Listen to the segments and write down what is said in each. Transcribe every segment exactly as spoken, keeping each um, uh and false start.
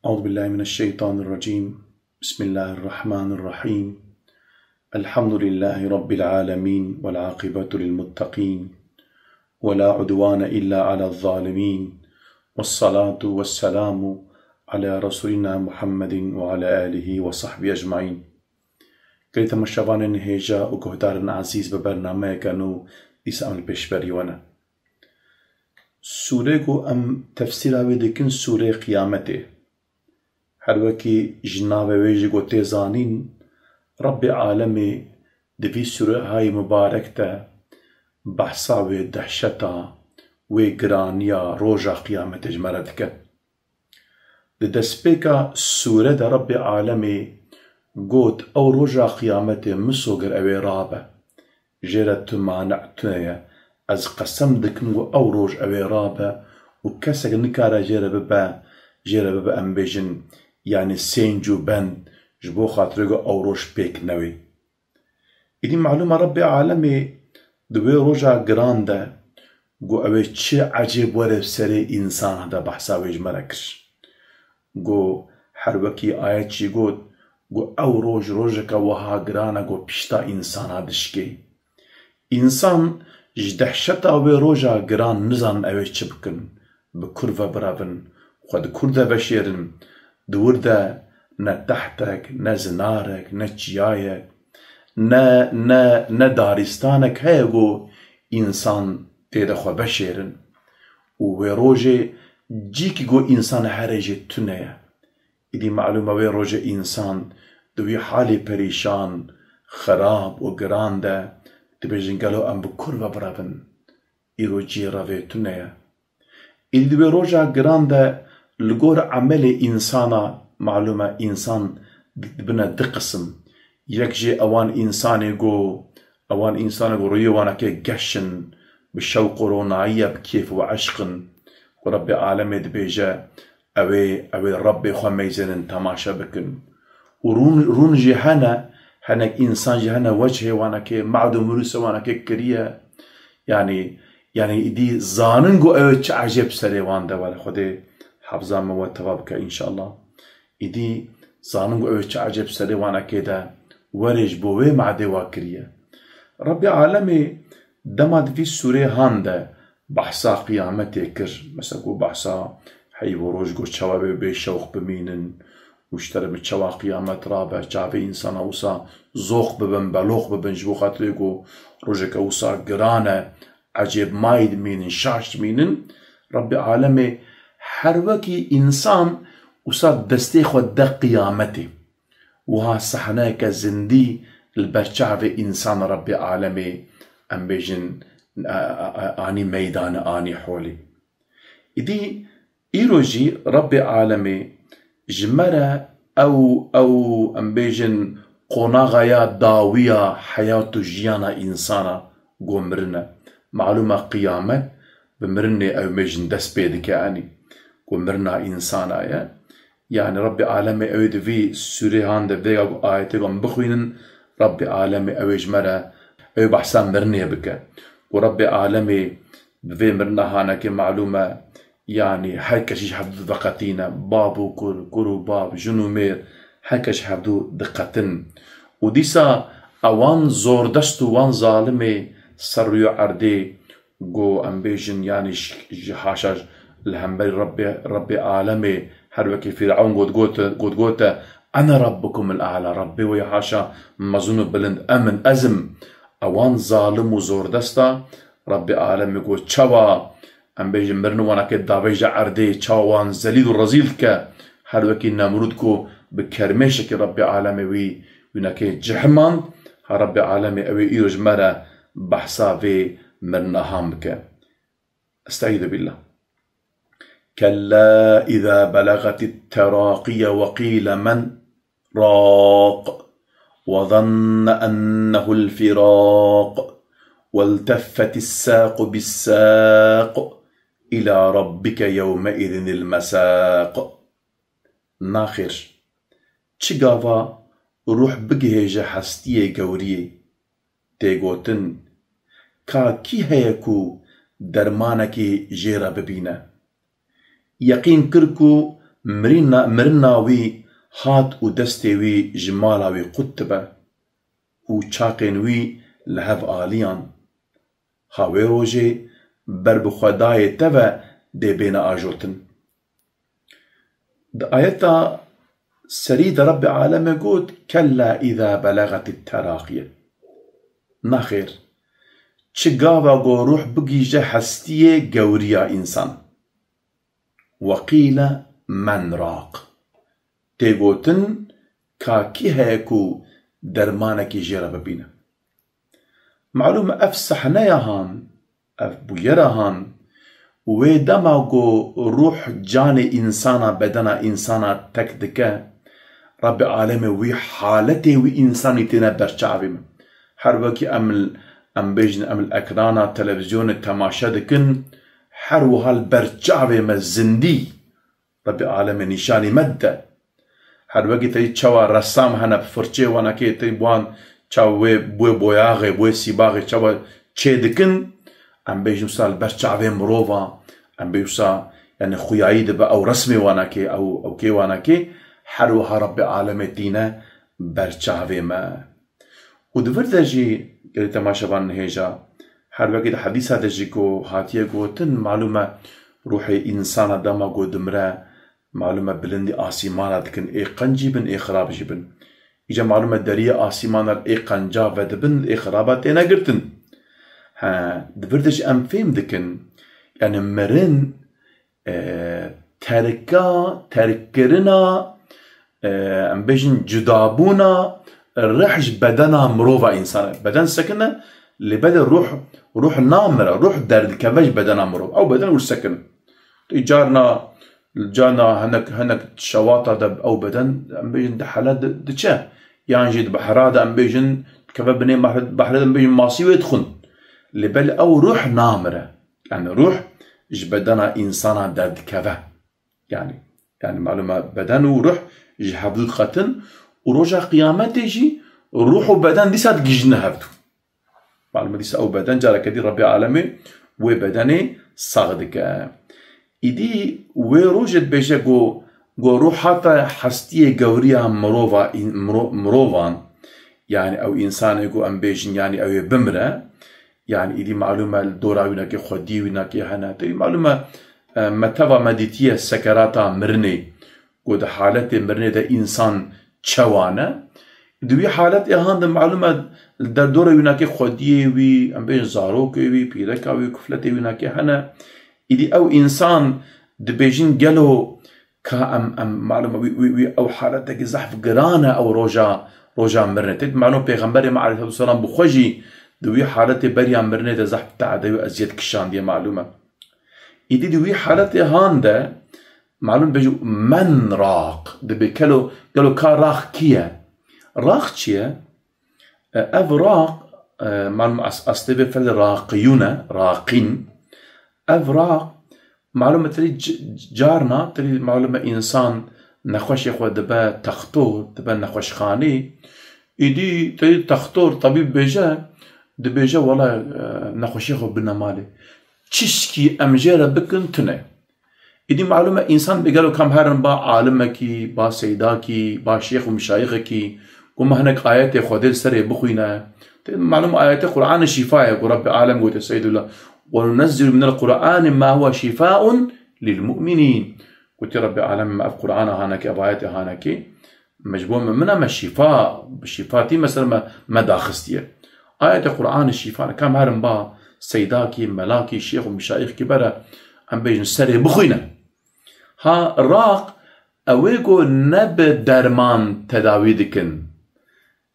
أعوذ بالله من الشيطان الرجيم. بسم الله الرحمن الرحيم. الحمد لله رب العالمين والعاقبة للمتقين ولا عدوان إلا على الظالمين والصلاة والسلام على رسولنا محمد وعلى آله وصحبه أجمعين. Gelî temaşevanên hêja û guhdarên ezîz, bi bernameyeke nû dîsa em li pêşberî we ne. Sûrê ku em tefsîra wê dikin, sûrê Qiyametê. Her wekî ji navê wê jî ku tê zanîn, Rebbê Alemê di vî sûrehayî mubarek de behsa wê dehşeta, wê giraniya roja Qiyametê ji me re dike. Di destpêka sûre de Rebbê Alemê got, Ew roja Qiyametê misogir ew ê rabe. Jê re tu mane tune ye. Ez qesem dikim ku ew roj ew ê rabe û kesek nikare jê re bibe, jê re bibe, em bêjin, yanî sênc û bend, ji bo xatirê ku ew roj pêk newê. Îdî malûm e Rebbê Alemê di wê roja giran de got ew ê çi ecêb were serê însanan de behsa wê ji me re kir. Got, her wekî ayet jî got, got ew roj rojeke wiha giran e, got pişta însana dişkê. Însan ji dehşeta wê roja giran nizanin ew ê çi bikin, bi kur ve birevin, xwe di kur de veşêrin, di wir de ne tehtek, ne zinarek, ne çiyayek, ne, ne, ne darîstanek heye ku însan tê de xwe veşêrin. Û wê rojê cîkî ku însan here jê tune ye. Îdî malûm e wê rojê însan di wî halê perîşan, xerab û giran de dibêjin, gelo em bi kur ve birevin? Îro cihê revê tune ye. Îdî di wê roja giran de li gor emelê însana, malûm e însan dibine du qisim. Yek jê ewan însanê ku, ewan însanê ku rûyê wanekê geş in, bi şewq û ronayî ye, bi kêf û eşq in. Ku Rebbê Alemê dibêje, ew ê, ew ê Rebbê xwe meyzênin, temaşe bikin. Û rûn, rûn jî hene, hinek însan jî hene, wechê wanekê, mad û mirûsê wanekê kiriye. Yanî, yanî îdî zanin ku ew ê çi ecêb serê wan de were. Xwedê hefza me we teva bike înşallah. Îdî zanin ku ew ê çi ecêb serê wanekê de were ji bo wê madê wa kiriye. Rebbê Alemê dema di vî sûrê han de behsa Qiyametê kir. Mesela ku behsa heyv û roj, got çawa bê bê şewq bimînin û ji te re bi çawa Qiyamet rabe, çavê însana wisa zoq bibin, beloq bibin, ji bo xatirê ku rojeke wisa giran e, ecêb mayî dimînin, şaş dimînin. Rebbê Alemê her wekî însan wisa destê xwe de Qiyametê. Wiha sehneyeke zindî li ber çavê însan Rebbê Alemê, em bêjin, a, a, a, anî meydanê, anî holê. Îdî îro jî Rebbê Alemê ji me re ew, ew, em bêjin, qonaxa ya dawî ya heyat û jiyana însana ku mirin e. Malûm e qiyamet bi mirinê, ew mêjin dest pê dike, anî ku mirina însana ye. Yanî Rebbê Alemê ew ê di vî sûrê han de vêga ku ayetê ku em bixwînin, Rebbê Alemê ew ê ji me re, ew ê behsa mirinê bike. Ku Rebbê Alemê bi vê mirina hanekê malûm e, yanî her kes jî ji hevdû veqetîne, bab û kur, kur û bab, jin û mêr, her kes ji hevdû diqetin. Û dîsa ewan zordest û wan zalimê ser rûyê erdê, ku em bêjin, yanî ji, ji haşa li hemberî Rebbê, Rebbê Alemê, her wekî Fîrewn got, got, got, gote, "Ene Rabbukumul A'la", Rebbê we ya haşa mezin û bilind, em in, ez im. Ewan zalim û zordesta Rebbê Alemê got, çawa, em bêjin, mirin û wanakê davêje erdê, çawa wan zelîl û rezîl dike, her wekî Nemrûd ku bi kermêşekî Rebbê Alemê wî wînekê cihimand, ha Rebbê Alemê ew ê îro ji me re behsa vê mirina han bike. Estaizu billah. Kella iza belagatit teraqiye ve qîle men raq ve zanne ennehul firaq ve lteffetis saqu bis saq ila rabbike yewme izinil mesaq. Naxêr, çi gava ruh bigihêje hestiyê gewriyê, tê gotin, ka kî heye ku dermanekî jê re bibîne? Yeqîn kir ku mirîna, mirina wî hat û destê wî ji mala wî qut dibe û çaqên wî li hev aliyan. Ha wê rojê ber bi xwe dayê te ve dê bêne ajotin. Di ayeta serî de Rebbê Alemê got, "Kella îza belegatit teraqî." Naxêr, çi gava ku ruh bigihîje hestiyê gewriya însan. "Ve qîle men raq." Tê gotin, ka kî heye ku dermanekî jê re bibîne? Malûm e ev sehneya han, ev bûyera han, wê dema ku ruh canê însana, bedena însana tek dike, Rebbê Alemê wî haletê wî însanî têne ber çavê me. Her wekî em li, em bêjin, em li ekrana televîzyonê temaşe dikin, her wiha li ber çavê me zindî Rebbê Alemê nîşanî me dide. Her wekî tey çawa resam hene, bi firçê wanakê tey wan çaw wê, wê boyaxê, wê sîbaxê çawa çê dikin, em bêjin wisa li ber çavê mirova, em bêjin wisa, yani xuyayî dibe ew resmê wanakê, ew, ew kê wanakê, her wiha Rebbê Alemê tîne ber çavê me. Û di vir de jî, gelî temaşevan nihêja, her wekî di hedîsa de jî ku hatiye gotin, malûm e ruhê însana dema ku dimire, malûm e bilindî asîmana dikin, ê qenc jî bin, ê xirab jî bin. Îca malûm e deriyê asîmana ê qenca vedibin, ê xiraba têne girtin. He, di vir de jî em fêm dikin, yani mirin e, terka, terkkirina, e, em bêjin cudabûna rih ji bedena mirova însan e. Beden sekine, lê belê ruh, ruh namire, ruh derdikeve ji bedena mirov. Ew beden û sekin. Tê carna, carna hinek, hinek şewata de ew beden, em bêjin di hele di-, diçe. Yan jî di behra de em bêjin, dikeve binê behre, behre de em bêjin masî wê dixwin. Lê belê ew ruh namire. Yani ruh ji bedena însana derdikeve. Yani, yani malûm e beden û ruh ji hev dû dixetin û roja qiyametê jî ruh û beden dîsa digihîjine hev dû. Malûm e dîsa ew beden careke dî Rebbê Alemê wê bedenê sax dike. Îdî wê rojê dibêje ku, ku ruh hate hestiyê gewriya mirova, miro-, mirovan, yani ew însanê ku em bêjin, yani ew ê bimire, yani îdî malûm e li dora wînakê xwediyê wînakê hene. Tevî malûm e, e, me teva me dîtiye sekerata mirinê, ku di haletê mirinê de însan çewane. Di wî haletê han de malûm e li derdora wînakê xwediyê wî, em bêjin zarokê wî, pîreka wî, kufletê wînakê hene. Îdî ew însan dibêjin gelo ka em, em malûm e wî, wî, wî ew haletekî zehf giran e ew roja, roja mirinê. Tê malûm pêxemberê me aleyhisselatu vesselam bi xwe jî di wî haletê beriya mirinê de zehf teade û eziyet kişandiye malûm e. Îdî di wî haletê han de malûm bêjin men raq, dibê gelo, gelo ka raq kî ye? Raq çi ye? E, ev raq, e, malûm as-, aslê vê felê raqiyûn e, raqîn. Ev raq, malûm e, terî c-, carna, terî malûm e însan nexweşê xwe dibe textor, dibe nexweşxanê. Îdî terî textor, tebîb bêje, dibêje, wela, e, nexweşê xwe bine malê. Çişkî em jê re bikin tune. Îdî malûm e, însan bê gelo kam herin ba alimekî, ba seydakî, ba şêx û mişayixekî, ku me hinek ayetê Xwedê li serê bixwîne. Tê malûm ayetê Qur'anê şîfa ye, ku Rebbê Alem gote Seydullah, "Ve nunezzilu minel Qur'ani ma huve şîfaun lil mu'minîn." Gotî Rebbê Alem, me ev Qur'ana hanekê, ev ayetê hanekê, me ji bo me, min e me şîfa, bi şîfa tî me ser me, me daxistiye. Ayetê Qur'anê şîfa ne. Kam herin ba seydakî, melakî, şêx û mişayixkî bere, em bêjin serê bixwîne. Ha raq, ew ê ku ne bi derman tedawî dikin.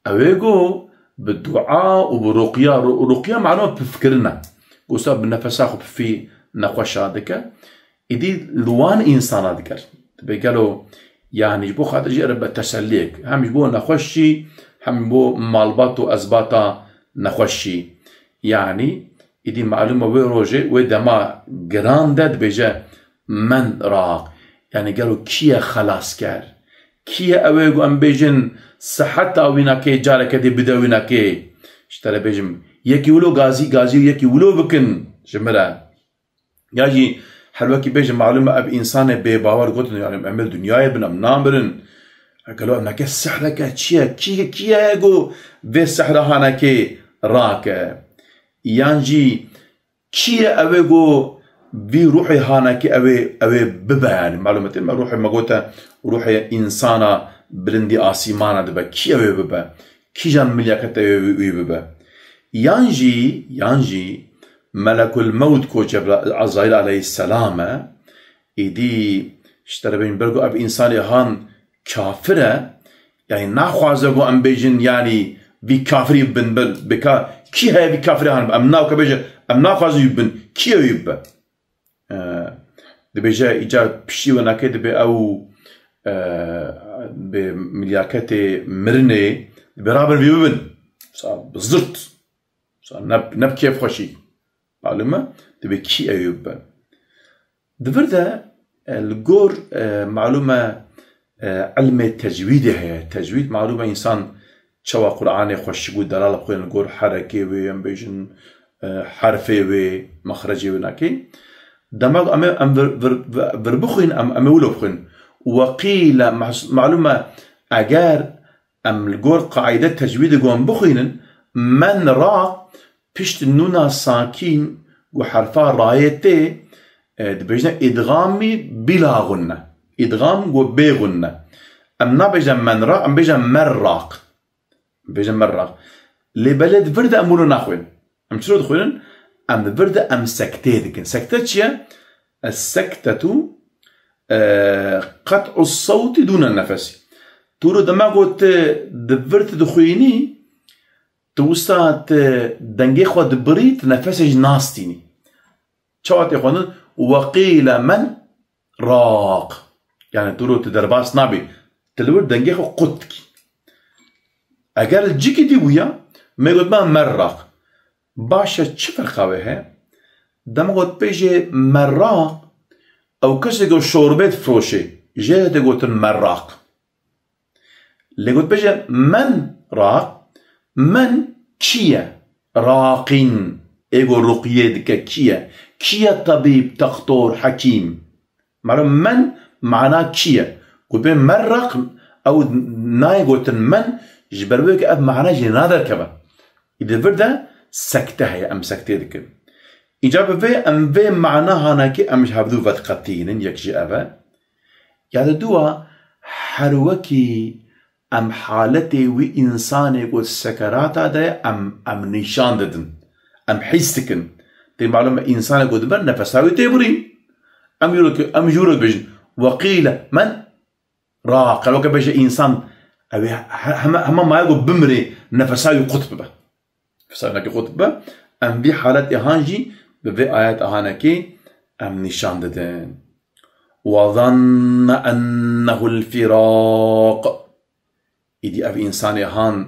Ew ê ku bi dua û bi ruqya, ru-, ruqya mano pifkirin e. Wisa bi nefesa xwe pifî nexweşa dike. Îdî li wan însana diker. Dibê gelo, yanî ji bo xatir jê re be teselliyek. Hem ji bo nexweş jî, hem ji bo malbat û ezbata nexweş jî. Yanî, îdî malûm e wê rojê, wê dema giran de dibêje, men raq. Yanî gelo kî ye xelasker? Kî ye ew ê ku em bêjin siheta wînakê careke dê bide wînakê? Ji te re bêjim, yekî wilo gazî, gazî û yekî wilo bikin ji min re. Ya jî Her wekî bêje malûm e ev însanê bêbawer gotin, yani em ê dinyayê bin, em namirin. Gelo ev neke sihreke çi ye? Kî, kî ye ku vê sihra hanekê rake? Yan jî kî ye ew ê ku vî ruhê hanekê ew ê, ew ê bibe yani? Malûm e, tê me ruhê me gote, ruhê însana bilindî asîmana dibe. Kî ew ê bibe? Kîjan milyakete ew ê wî bibe? Yan jî, yan jî Melekul Mewt ku Cebra-, Ezraîl aleyhisselam e, îdî ji te re bêjin, ber ku ev însanê han kafir e, yani naxwaze ku em bêjin, yani vî kafirî bin bil, bika kî heye vî kafirê han, em navke bêje, em naxwazin wî bin, kî ye wî bibe? E, dibêje, îcar piştî wê nake dibê ew, e, bi milyaketê mirinê, dibê rabin vî bibin. Sa bi zirt. Sa ne, ne bi kêfxweşî. Malûm e? Dibê kî ew ê bibe? Di vir de, e, li gor, e, malûm e, e, ilmê tecwîdê heye. Tecwîd malûm e însan çawa Qur'anê xweşik û delal bixwînin li gor herekê wê, em bêjin, e, herfê wê, mexrecê wê nakê. Dema ku em ê, em vir, vir, vir, vir bixwînin, em, em ê wilo bixwînin. Weqîle, mahs-, malûm e, eger em li gor qaîde tecwîdê ku em bixwînin, men ra pişt nûna sakîn ku herfa rayê tê, e, dibêjine îdgamî bîla gunne. Îdgam ku bê gunne. Em nabêjin men ra, em bêjin merraq. Em bêjin merraq. Lê belê di vir de em wilo naxwînin. Em çilo dixwînin? Em di vir de em sektê dikin. Sekte çi ye? Es-sektetu, e, qet'u sewtî dûne nefesî. Tu wilo dema ku tu di vir tu dixwînî, tu wisa tu dengê xwe dibirî, tu nefesê jî nastînî. Çawa tê xwendin? Weqîle men raq. Yani tu wilo tu derbas nabî. Tu li wir dengê xwe qut dikî. Eger li cîkî dî bûya, me gotiba merraq. Baş e, çi ferqa wê heye? Dema ku dibêjê merraq, ew kesê ku şorbê difiroşê, jê tê gotin merraq. Lê ku dibêje men raq, men kî ye? Raqîn, ê ku ruqyê dike kî ye? Kî ye tebîb, textor, hekîm? Malûm men mana kî ye? Ku bê merraq, ew nayê gotin men, ji ber wê ke ev mana jê naderkeve. Î di vir de sekte heye, em sektê dikin. Îca bi vê, em vê mana hanekê em ji hevdû vediqetînin, yek jî ev e. Ya di dû a, her wekî em haletê wî însanê ku sekerata de ye, em, em nîşan didin. Em hîs dikin. Tê malûm e, însanê ku dibe nefesa wî tê birîn. Em jû re, em jû re dibêjin. Weqîle men raq. Weke bêje însan, ew ê he-, hema, hema maye ku bimirê nefesa wî qut bibe. Nefesa wî qut bibe. Em vî haletê han jî bi vê ayet hanekê em nîşan didin. Ve zanne ennehul firaq. Îdî ev însanê han,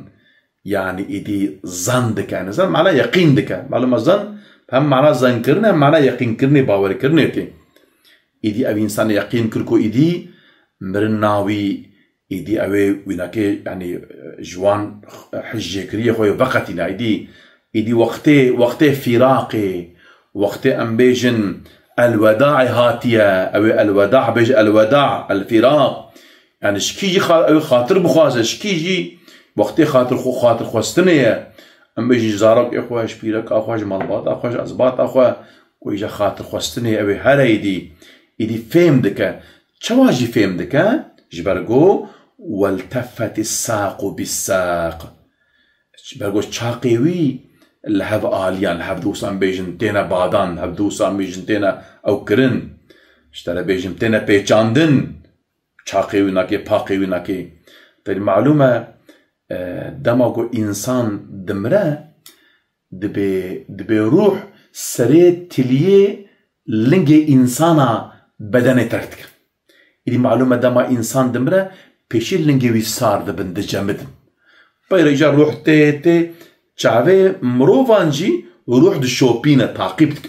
yani îdî zan dike. Yani zan mana yeqîn dike. Malûm e zan hem mana zankirin hem mana yeqînkirinê, bawerkirinê tê. Îdî ev însanê yeqîn kir ku îdî mirin nawî, îdî ew ê wînakê, yani ji wan hijêkiriyê xwe veqetîne. Îdî, îdî wextê, wextê fîraqê, wextê em bêjin elwedaê hatiye, ew ê elweda bêje, elweda, elfîraq. Yani ji kî jî xa-, ew ê xatir bixwaze, ji kî jî wextê xatir xwe, xatirxwestinê ye. Em bêjin ji zarokê xwe, ji pîreka xwe, ji malbata xwe, ji ezbata xwe, ku îja xatirxwestinê ew ê here îdî, îdî fêm dike. Çawa jî fêm dike? Ji ber ku weltefetis saqu bis saq. Ji ber ku çaqê wî li hev aliyan, li hev dûsan bêjin têne badan, li hev dûsan bêjin têne ew kirin. Ji te re bêjin têne pêçandin. Çaqê wî nakê, paqê wî nakê. Te malûm e, e, dema ku însan dimire, dibê, dibê ruh serê tiliyê lingê însana bedenê terk dike. Îdî malûm e dema însan dimire, pêşî lingê wî sar dibin, dicemidin. Peyre îca ruh tê, tê, çavê mirovan jî ruh dişopîne, taqîb dike.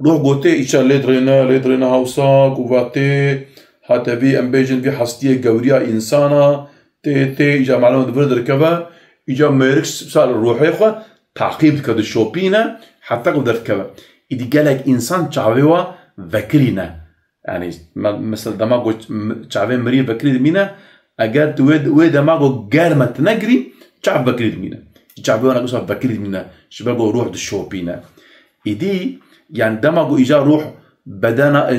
Ruh gotê îca lê dirêne, lê dirêne hewsa, ku va tê, hate vî, em bêjin, vî hestiyê gewriya însana, tê, tê, îca malûm e di vir derkeve, îca mêrik sar ruhê xwe taqîb dike, dişopîne, heta ku derdikeve. Îdî gelek însan çavê wa vekirî ne. Yanî, me-, mesela dema ku ç-, m-, çavê mirî vekirî dimîne, eger tu wê, wê dema ku germe tu negirî, çav vekirî dimîne. Çavê wana wisa vekirî dimîne, ji ber ku ruh dişopîne. Îdî, yanî dema ku îca ruh bedena, e,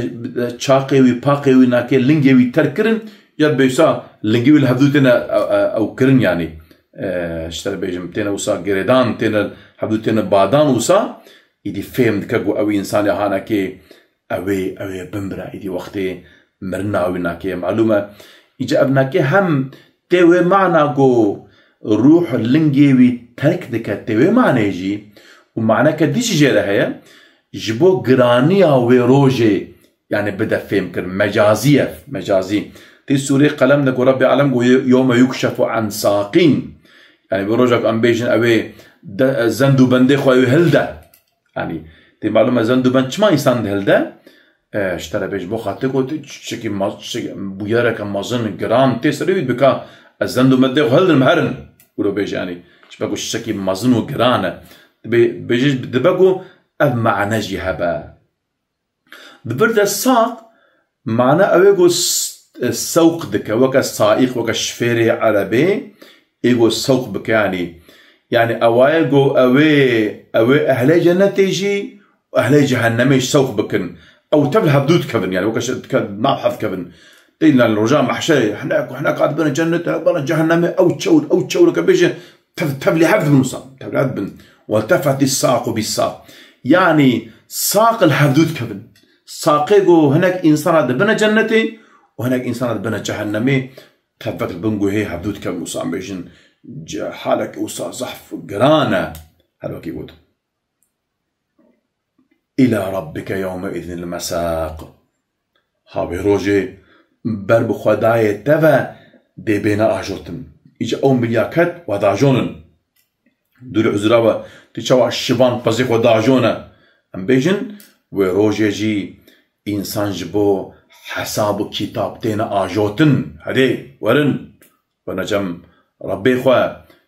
çaqê wî, paqê wî nake, lingê wî terk kirin, ya bêsa lingê wî li hevdû têne, e, e, ew kirin yanî. E, ji te re bêjim, têne wisa girêdan, têne hevdû têne badan wisa, îdî fêm dike ku ew însanê hanekê ew ê, ew ê bimire, îdî wextê mirina wî nake. Malûm e, îca ev nake hem tê wê mana ku ruh lingê wî terk dike, tê wê manê jî û maneke dî jî jê re heye, ji bo giraniya wê rojê, yanî bide fêm kir. Mecazî ye, mecazî. Tê sûrê Qelem de ku Rebbê Alem got, "Yewme yukşefu an saqîn." Yanî bi roja ku em bêjin ew ê de, zend û bendê xwe ew ê hilde. Yanî, tê malûm e zend û bend çima însan dihilde? E, ji te re bêjim, bo xatir ku tiştekî ma-, tiştekî bûyereke mezin, giran tê serê wî bika, ez zend û bendê xwe hildim herin. Wilo bêje, yanî, ji ber ku tiştekî mezin û giran e. Dibê, bêje, dibe ku ev mane jî hebe. Di vir de saq, mane ew ê ku s-, e, sewq dike, weke saîq, weke şifêrê erebê, ê ku sewq bike, yanî. Yanî ewaye ku ew ê, ew ê ehlê cennetê jî û ehlê cehennemê jî sewq bikin. Ew tev li hevdû dikevin, yanî weke şe-, dike-, nav hev dikevin. Tê, yanî roja mehşerê, hinek, hinek dibin cennetê, hinek dibin cehennemê, ew çewr, ew çewreke bêje, tev, tev lê hev dibin wisa, tev lê hev dibin. Weltefetî saqu bi saq. Yanî saq li hevdû dikevin. Saqê ku hinek însana dibine cennetê û hinek însana dibine cehennemê, tevek li bin guhê hevdû dikevin wisa em bêjin. Ce-, halek wisa zehf giran e. Her wekî got. Îlâ rabbike yewmeîzînil mesâq. Ha wê rojê ber bi Xwedayê te ve dê bêne ajotin. Îca ew milyaket we dajonin. Dûrî uzra ve tu çawa şivan pezê xwe dajone. Em bêjin, wê rojê jî însan ji bo hesab û kîtab têne ajotin. Hedê, werin. Werine cem Rebbê xwe,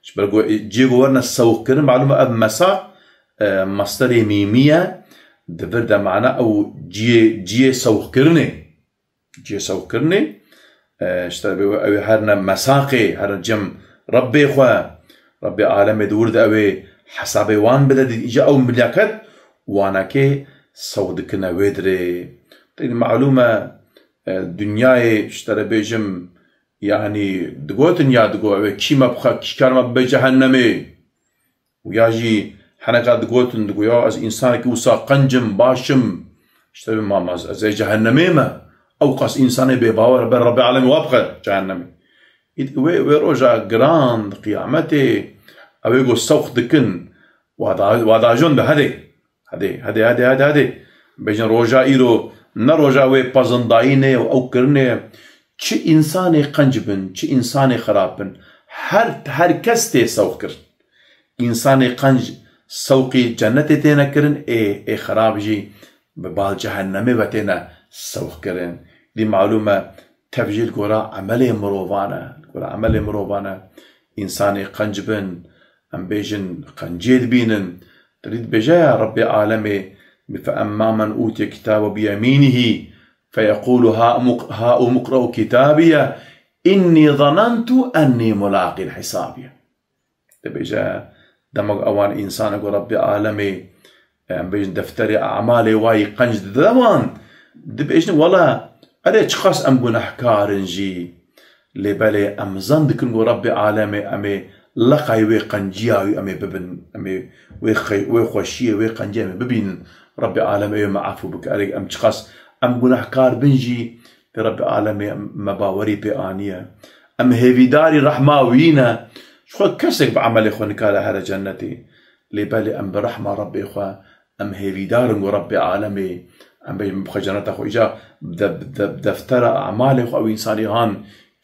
ji ber ku ciyê ku werine sewqkirin, malûm e ev mesa, e, masderê mîmî ye, di vir de mana ew ciyê, ciyê sewqkirinê. Ciyê sewqkirinê, e, işte ew ê herine mesaqê, herine cem Rebbê xwe, Rebbê alemê di wir de ew ê hesabê wan bide, dî îca ew milyaket wanekê sewq dikine wê dirê. Têdî malûm e, e, dinyayê, işte re bêjim, Yanî digotin ya digo, ew ê kî me bixwe, kî kar me bibe cehennemê. Û ya jî heneka digotin, digo ya ez însanekî wisa qenc im, baş im. Îşte ma, ma ez ê cehennemê me. Ew qas însanê bêbawer ber Rebbê alemê wa bixe cehennemê. Îd wê, wê roja giran di qiyametê ew ê ku sewq dikin, wa da, wa dajon de hedê. Hedê, hedê, hedê, hedê, hedê. Bêjin roja îro ne roja wê pezindayînê û ew kirinê ye. Çi însanê qenc bin, çi însanê xirab bin. Her, her kes tê sewq kirin. Însanê qenc sewqî cennetê têne kirin, ê, ê xirab jî bi bal cehennemê ve têne sewq kirin. Dî malûm e, tev jî li gora emelê mirovan e. Li gora emelê mirovan e. Însanê qenc bin, em bêjin, qenciyê dibînin. Te dî dibêje ya Rebbê alemê, fe emmâ men ûtiye kitâbehu biyemînihî, feyeqûlu hâ muq-, hâumu iqre'u kitâbiye, innî zanentu ennî mulaqîn hisâbiye. Dibêje, dema ku ewan însanek ku Rebbê alemê, em bêjin, defterê emalê wayî qenc dide wan, dibêjin, wela, erê çiqas em gunehkar in jî, lê belê em zan dikin ku Rebbê alemê em ê leqay wê qenciya wî em ê bibin, em ê wê xey-, wê xweşiyê, wê qenciyê em ê bibînin. Rebbê alemê wê me efû bike. Erê em çiqas em gunehkar bin jî, Lê Rebbê alemê me bawerî pê aniye. Em hêvîdarî rehma wî ne. Ji xwe kesek bi emelê xwe nikare here cennetê. Lê belê em bi rehma Rebbê xwe, em hêvîdar in ku Rebbê alemê, em bêjin bixe cenneta xwe. Îca de, de, deftera emalê xwe ew însanî han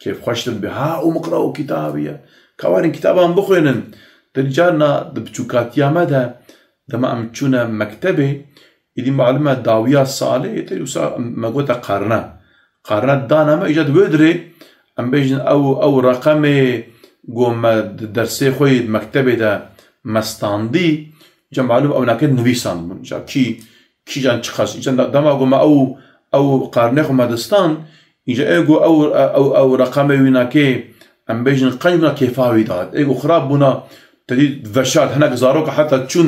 kêfxweş dibin bê, hâumu iqre'u kitâbiye. Ka werin kitaba min bixwînin. Di carna di biçûkatiya me de, dema em çûne mektebê, Îdî malûm e dawiya salê, tê wisa me gote qarne. Qarne dane me, îca di wê dirê, em bêjin ew, ew reqemê ku me di dersê xwe yê di mektebê de me standî, îca malûm ew nake nivîsandibûn. Îca kî, Kîjan çiqas, îcan da-, dema ku me ew, ew qarnê xwe me distan, îca ê ku ew, ew, ew reqemê wî nakê, em bêjin qenc bûna kêfa wî dihat. Ê ku xirab bûna, te dî veşart, hinek zarok heta çûn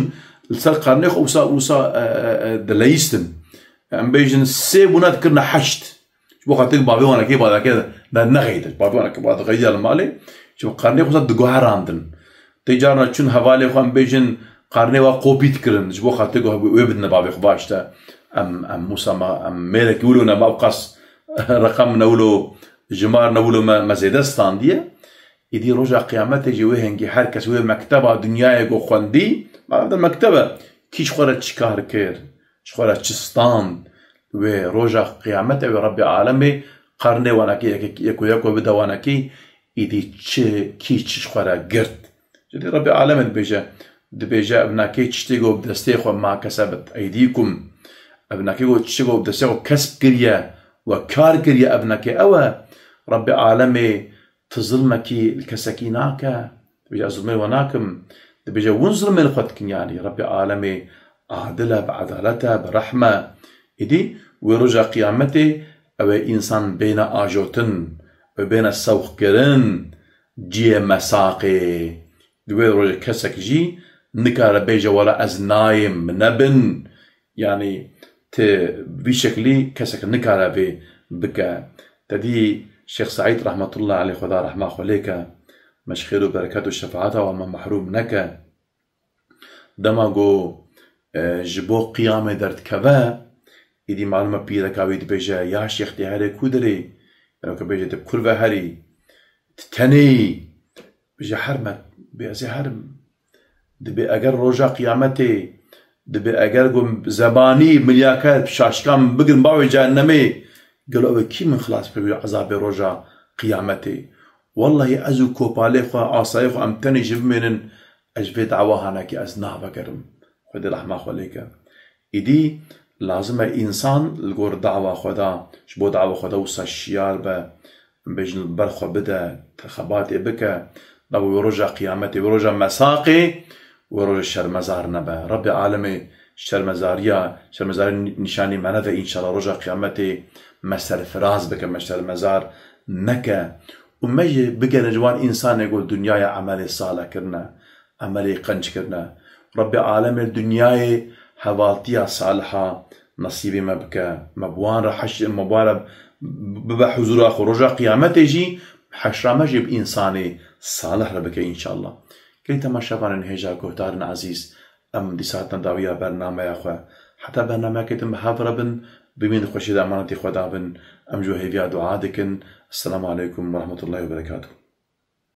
li ser qarnê xwe wisa, wisa, e, e, e, dileyîstin. Em bêjin sê bûna dikirine heşt. Ji bo xatir bavê wan nakê, bavê wan nakê, ne, nexeyde. Bavê wan nakê, bavê wan dixeyde li malê. Ji bo qarnê xwe diguherandin. Tê carna çûn hevalê xwe em bêjin qarnê wa qopî dikirin, ji bo xatir ku wê bidine bavê xwe baş te. Em, em wisa me, em mêrekî wilo ne, me ew qas reqem ne wilo, jimar ne wilo me, me zêde standiye. Îdî roja qiyametê jî wê hengî her kes wê mekteba dinyayê ku xwendî, ma ev de mektebe, kî ji xwe re çi kar kir, ji xwe re çi stand, wê roja qiyametê wê Rebbê alemê qarnê wanekê yek, yek, yeko yeko bide wanekê, îdî çi, kî çi ji xwe re girt. Ji dî Rebbê alemê dibêje, dibêje, ev nakê tiştê ku bi destê xwe, ma kesebet eydîkum, ev nakê ku tiştê ku bi destê xwe kesb kiriye we kar kiriye, ev nakê ew e. Rebbê alemê ti zilmekî li kesekî nake. Dibêje, ez zilmê we nakim. Dibêje, hûn zilmê li xwe dikin, yanî Rebbê alemê adil e, bi edalet e, bi rehm e. Îdî wê roja qiyametê ew ê însan bêne ajotin, ew bêne sewqkirin cihê mesaqê. Di wê rojê kesek jî nikare bêje, wela ez nayêm, min nebin. Yanî ti vî şeklî kesek nikare vê bike. Te dî Şêx Seîd rehmetullah aleyh, Xweda rehma xwe lê ke, me ji xêr û bereket û şefaeta wan me mehrûm neke. Dema ku, e, ji bo qiyamê derdikeve, îdî malum e pîreka wî dibêje, ya şêx tê herê ku derê? Yanî ku bêje, tu bi kur ve herî? Tu tenê yî? Bêje, her me, bê ez ê herim. Dibê eger roja qiyametê, dibê eger ku zebanî, milyaket, şaşka min bigirin, bawê cehennemê, gelo ew ê kî min xilas bike ji ezabê roja qiyametê? Wellahî ez û kopalê xwe, asayê xwe, em tenê jî bimênin, ez ji vê dawa hanekî ez navegerim. Xwedê rehma xwe lê ke. Îdî lazim e însan li gor dawa xwe de, ji bo dawa xwe de wisa şiyar be, em bêjin li ber xwe bide, te xebatê bike, da wê roja qiyametê, wê roja mesaqê, wê roja şermezar nebe. Rebbê alemê şermezariya, şermezariya nî-, nîşanî me nede înşallah, roja qiyametê me serfiraz bike, me şermezar neke. Û me jî bigere ji wan însanê ku dinyaya emelê salih kirine, emelê qenc kirine. Rebbê alemê dinyayê hevaltiya saliha nesîbê me bike. Me bi wan re heş-, me bi wan re bibe huzura xwe. Roja qiyametê jî heşra me jî bi însanê salih re bike înşallah. Gelî temaşevanên hêja guhdarên ezîz, em dîsa hatin dawiya bernameya xwe. Heta bernameyekê din bi hev re bin, bimînin xweşî de emanetî Xweda bin. Em ji we hêviya dua dikin. Esselamu aleykum ve rahmetullahi ve berekatuhu.